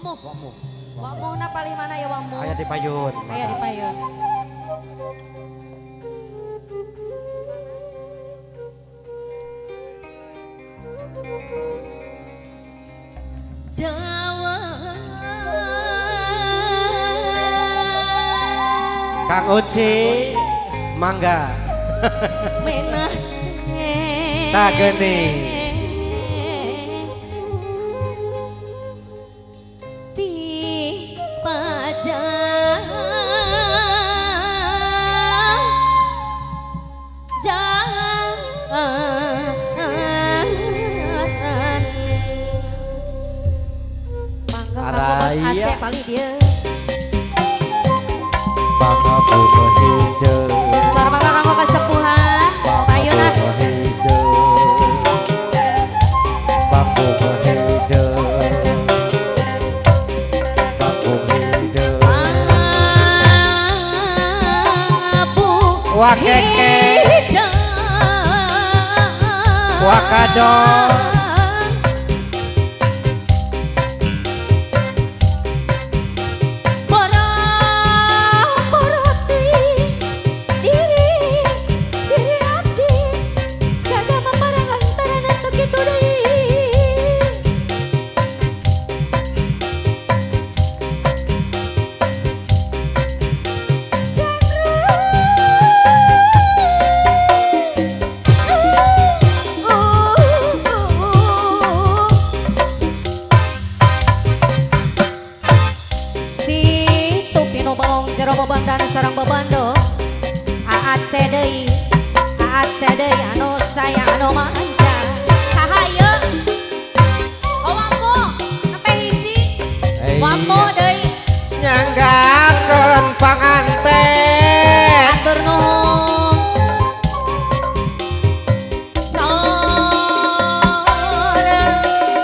Wakmu. Wakmu. Wakmu na palih mana ya wakmu? Aya di payun. Aya di payun. Kang Uci, mangga. Tageni. Ti pajang jangan. Mangga kanggo Bos Aceh palih dieu. Bangga bunga hideung. Suara mangga kanggo kasepuhan. Payuna. Bangga hideung. Bangga hideung. Wakeke. Wakadon. Sarang babando AAC deui AAC deui anu sayang anu manja saha ieu oh wambo sampai hiji wambo deui nyanggakeun panganten atur nuhun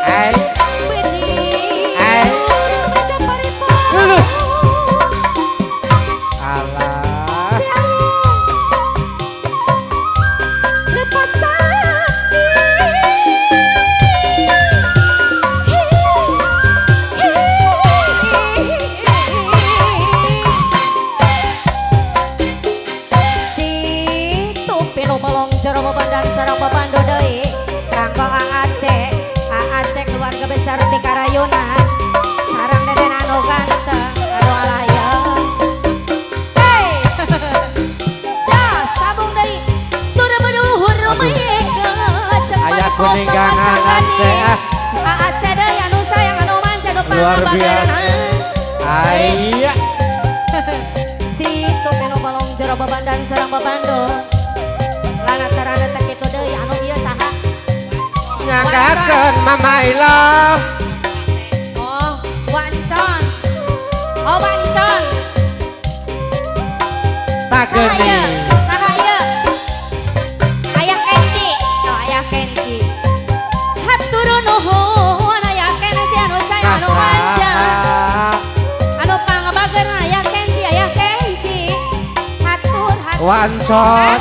ai ai Keluarga besar di Karayuna sarang deden anu ganteng anu alaya hey ja sabung deui sudah beduhur mega aya kuningan Aceh Aceh deui anu sayang anu manja nu luar biasa aya si topeno balong jero babandan sarang babando lanataran teh kitu deui anu ieu saha nyanggakeun Mama Ilo. Oh, wancon. Oh, wancon. Tageni. Saha ieu? Ayah Kenci. Oh, ayah Kenci. Hatur nuhun ayah Kenci anu sayang anu manja. Anu pangabageurna ayah Kenci, ayah Kenci. Hatur hatur. Wancon.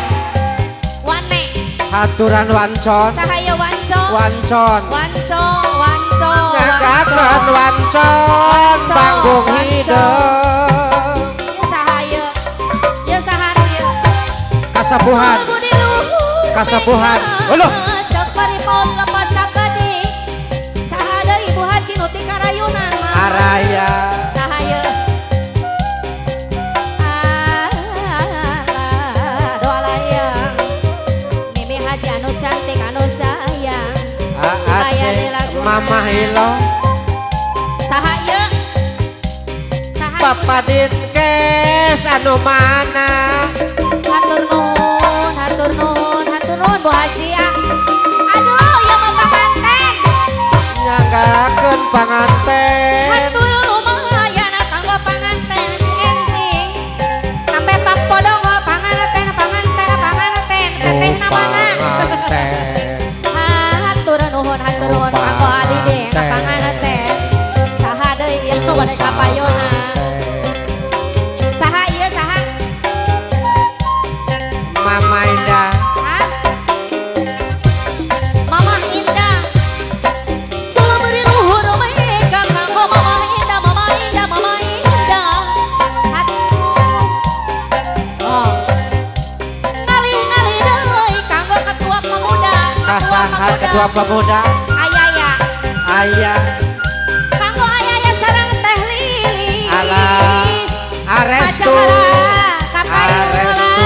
Wane. Haturan wancon. Saha ieu wancon? Wancon. Wancon, wancon. Nyanggakeun wancon panggung hideung. Ieu saha ieu? Ieu saha nu ieu? Kasapuhan. Kasapuhan. Uluh. Cek paripaos lepat sakedik. Saha deui Ibu Haji nu ti Karayunan mah? Araya. Saha ieu? Doa layang. Mimi Haji anu cantik anu sayang. Aceh Mama Ilo. Saha ieu? Saha Papa Dinkes anu mana? Hatur nuhun, hatur nuhun, hatur nuhun Bu Haji ah. Aduh, ieu mah panganten. Nyanggakeun panganten. Hatur lumayan kanggo panganten enjing. Sampe pak podong panganten, panganten, panganten, tetehna mana? Hatur nuhun, hatur nuhun kanggo adi deh panganten. Saha deui ieu bade ka payuna. Saha ieu saha? Mama Indah. Hah? Mama Indah. Selamat luhur mega kanggo Mama Indah. Ketua Pemuda. Ayaya. Ayah. Kanggo ayaya sareng Teh Lilis. Alah. Arestu. Arestu.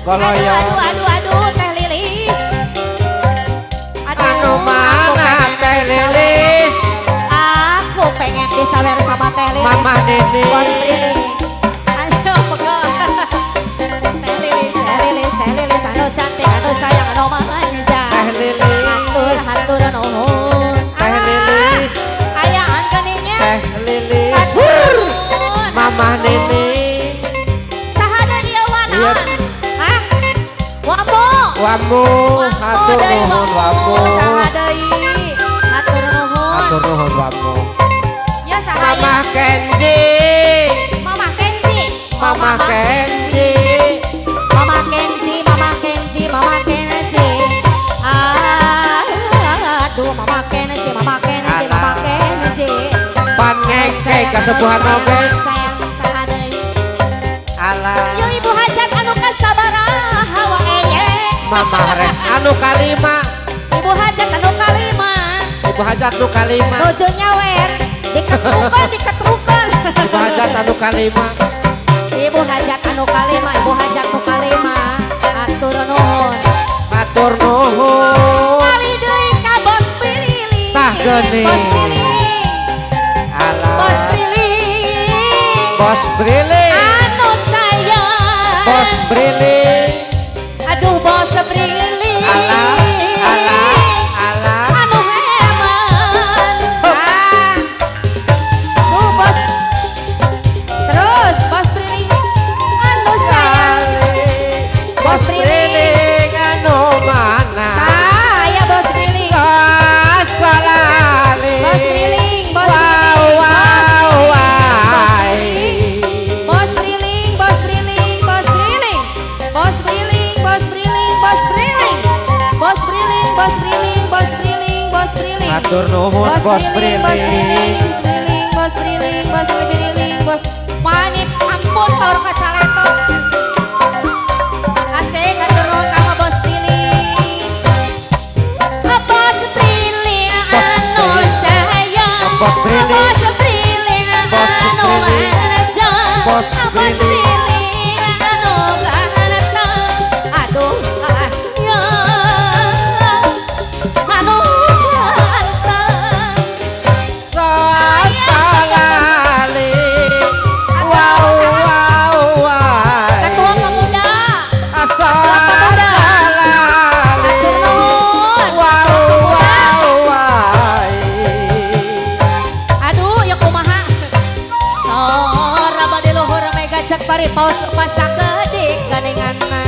Koloyo. Aduh aduh aduh Teh Lilis. Aduh, anu mana Teh Lilis? Aku pengen disawer sama Teh Lilis. Mama Nini. Bos Lilis. Aduh pegel. Teh Lilis, Teh Lilis, Teh Lilis, anu cantik, anu sayang, anu manja. Teh Lilis. Hatur hatur nuhun. Teh Lilis. Ayaan keningnya. Teh Lilis. Mama Nini. Sahada ieu wana. Hah? Wamu. Wamu, hatur nuhun wamu. Saha deui? Hatur nuhun. Hatur nuhun wamu. Ya saha? Mama Kenji. Mama Kenji. Mama Kenji. Mama Kenji, Mama Kenji, Mama Kenji. Aduh, Mama Kenji, Mama Kenji, Mama Kenji. Paneke kasepuhan oge. Sayang saha deui? Alah. Yo Ibu Hajat anu kasabaraha wae ye. Mama Res anu kalima. Ibu Hajat anu kalima. Ibu Hajat anu kalima. Nuju nyawer diketrukeun diketrukeun. Ibu Hajat anu kalima. Ibu Hajat anu kalima, Ibu Hajat anu kalima. Atur nuhun. Atur nuhun. Kali deui ka Bos Prilly. Tah geuning. Bos Prilly. Alah. Bos Prilly. Bos Prilly. Anu sayang. Bos Prilly. Aduh Bos Prilly. Alah, alah, alah. Anu heman. Ah. Tuh Bos. Terus Bos Prilly. Anu sayang. Bos Prilly anu mana? Ah, ya Bos Prilly. Asalali. Bos Prilly, Bos Wow, wow, wow. Bos Prilly, Bos Prilly, Bos Prilly. Bos Prilly, Bos Prilly, Bos Prilly. Bos Prilly, Bos Prilly, Bos Prilly, Bos Prilly. Hatur nuhun Bos Prilly, Bos Prilly. Bos Prilly, Bos Prilly, Bos Manip ampun taur kacaleto. Asik hatur nuhun ka Bos Prilly. Bos Prilly anu sayang. Bos Prilly. Bos Prilly Bos anu Prilly. manja. Bos Bos Prilly. Prilly anu ganteng. Aduh ya anu ganteng. Asalali. Wow, wow, wow. Ketua Pemuda. Asalali. Hatur nuhun. Wow, wow, wow. Aduh, ya kumaha. Sora bade luhur mega cek pari paus lepas sakedik ganinganna.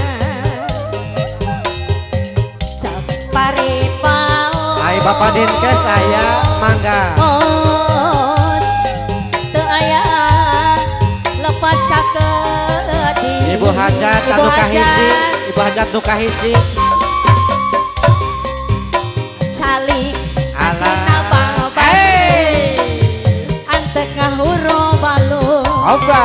Cek pari paus. Ai Bapak Dinkes aya mangga. Paus teu aya lepas sakedik. Ibu Hajat Ibu anu kahiji, Hajat. Ibu Hajat nu kahiji. Calik Alah. tabang Hey. antek ngahuro balung. Oba.